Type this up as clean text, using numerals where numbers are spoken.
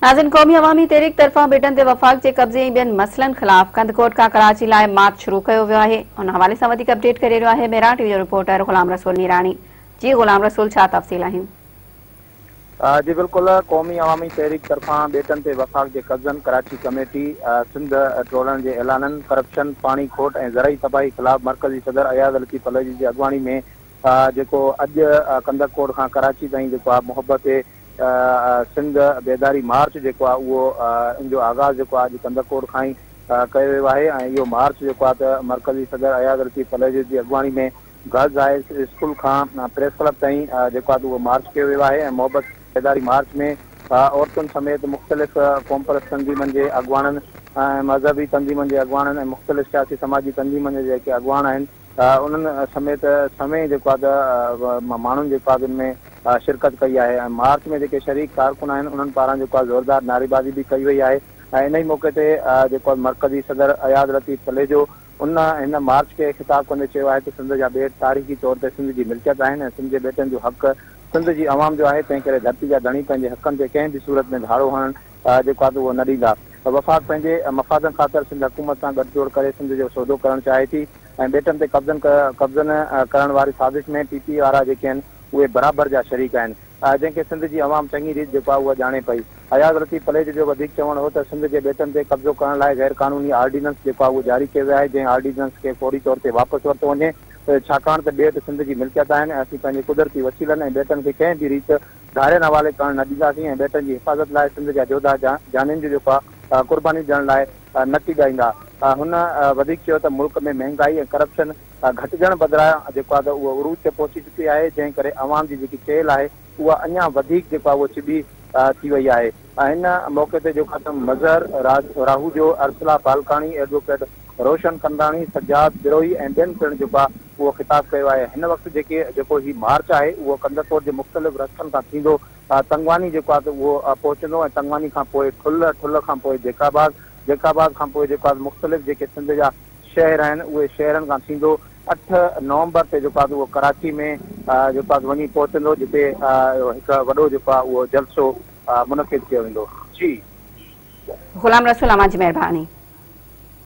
ناظرين قومي عوامي تحريڪ طرفان ٻيٽن تي وفاق جي قبضي ۽ ٻين مسئلن خلاف ڪنڌڪوٽ کان ڪراچي لاء مارچ شروع ڪيو ويو آهي. ان حوالي سان وڌيڪ اپڊيٽ ڪري رهيو آهي مهراڻ ٽي وي جو رپورٽر غلام رسول ميراڻي. جي غلام رسول ڇا تفصيل آهن؟ جي بلڪل قومي عوامي تحريڪ طرفان ٻيٽن تي وفاق جي قبضن، ڪراچي ڪميٽي، سنڌ ٽوڙڻ جي اعلانن، ڪرپشن، پاڻي کوٽ ۽ زرعي تباهي خلاف مرڪزي صدر اياز لطيف پليجي جي اڳواڻي ۾ جيڪو اڄ ڪنڌڪوٽ کان ڪراچي تائين جيڪو آهي محبت سنڌ بيداري مارچ جيڪو آهي اهو ان جو آغاز جيڪو آهي اڄ ڪنڌڪوٽ کان ئي ڪيو ويو آهي ۽ اهو مارچ جيڪو آهي ته مرڪزي صدر اياز لطيف پليجي جي اڳواڻي ۾ گرلز هاء اسڪول کان پريس ڪلب تائين جيڪو آهي ته اهو مارچ ڪيو ويو آهي ۽ محبت بيداري مارچ ۾ عورتن سميت مختلف قومپرست تنظيمن جي اڳواڻن ۽ مذهبي تنظيمن جي اڳواڻن ۽ مختلف سياسي سماجي تنظيمن جا جيڪي اڳواڻ آهن انهن سميت سوين جيڪو آهي ته ماڻهن جيڪو آهي ان ۾ شرڪت ڪئي آهي ۽ مارچ ۾ جيڪي شريڪ ڪارڪن آهن انهن پاران جيڪو آهي زوردار نعريبازي به ڪئي وئي آهي ۽ انهي موقعي تي جيڪو آهي مرڪزي صدر اياز لطيف پليجو ان هن مارچ کي خطاب ڪندي چيو آهي ته سنڌ جا ٻيٽ تاريخي طور تي سنڌ جي ملڪيت آهن ۽ سنڌ جي ٻيٽن جو حق سنڌ جي عوام جو آهي تنهن ڪري ڌرتي جا ڌڻي پنهنجي حقن تي ڪنهن به صورت ۾ ڌاڙو هڻڻ جيڪو آهي ته اهو نه ڏيندا. وفاق پنهنجي مفادن خاطر سنڌ حڪومت سان ڳٺ جوڙ ڪري سنڌ جو سودو ڪرڻ چاهي ٿي ۽ ٻيٽن تي قبضن قبضن ڪرڻ واري سازش ۾ پي پي وارا جيڪي آهن اهي برابر جا شريڪ آهن جنهن کي سنڌ جي عوام چڱي ريت جيڪو آهي اهو ڄاڻي پئي. اياز لطيف پليجي جو وڌيڪ چوڻ هو ته سنڌ جي ٻيٽن تي قبضو ڪرڻ لاء غير قانوني آرڊيننس جيڪو آهي اهو جاري ڪيو ويو آهي جنهن آرڊيننس کي فوري طور تي واپس ورتو وڃي ڇاڪاڻ ته ٻيٽ سنڌ جي ملڪيت آهن ۽ اسين پنهنجي قدرتي وسيلن ۽ ٻيٽن کي ڪنهن به ريت ڌارين حوالي ڪرڻ نه ڏينداسين ۽ ٻيٽن جي حفاظت لاء سنڌ جا جوڌا جانين جو جيڪو آهي قربانيون ڏيڻ لاء نه ڪيٻائيندا. هن وڌيڪ چيو ته ملڪ ۾ مهنگائي ۽ ڪرپشن گهٽجڻ بدران جيڪو آهي ته اهو عروج تي پهچي چڪي آهي جنهن ڪري عوام جي جيڪي چيلهه آهي اها اڃا وڌيڪ جيڪو آهي اهو چٻي ٿي وئي آهي. هن موقعي تي جيڪو آهي ته مظهر راهوجو، ارسلا بالڪاڻي، ايڊووڪيٽ روشن ڪنداڻي، سجاد بروهي ۽ ٻين پڻ جيڪو آهي اهو خطاب ڪيو آهي. هن وقت جيڪي جيڪو هي مارچ آهي اهو ڪنڌڪوٽ جي مختلف رستن کان ٿيندو تنگواني جيڪو آهي ته اهو پهچندو ۽ تنگواني کان پوء ٺل، ٺل کان پوء جيڪب آباد، جيڪب آباد کان پوء جيڪو آهي مختلف جيڪي سنڌ جا شهر آهن اهي شهرن کان ٿيندو 8 نومبر تي جيڪو آهي اهو ڪراچي ۾ جيڪو آهي وڃي پهچندو جتي هڪ وڏو جيڪو آهي اهو جلسو منعقد ڪيو ويندو. جي. غلام رسول اوهان جي مهرباني.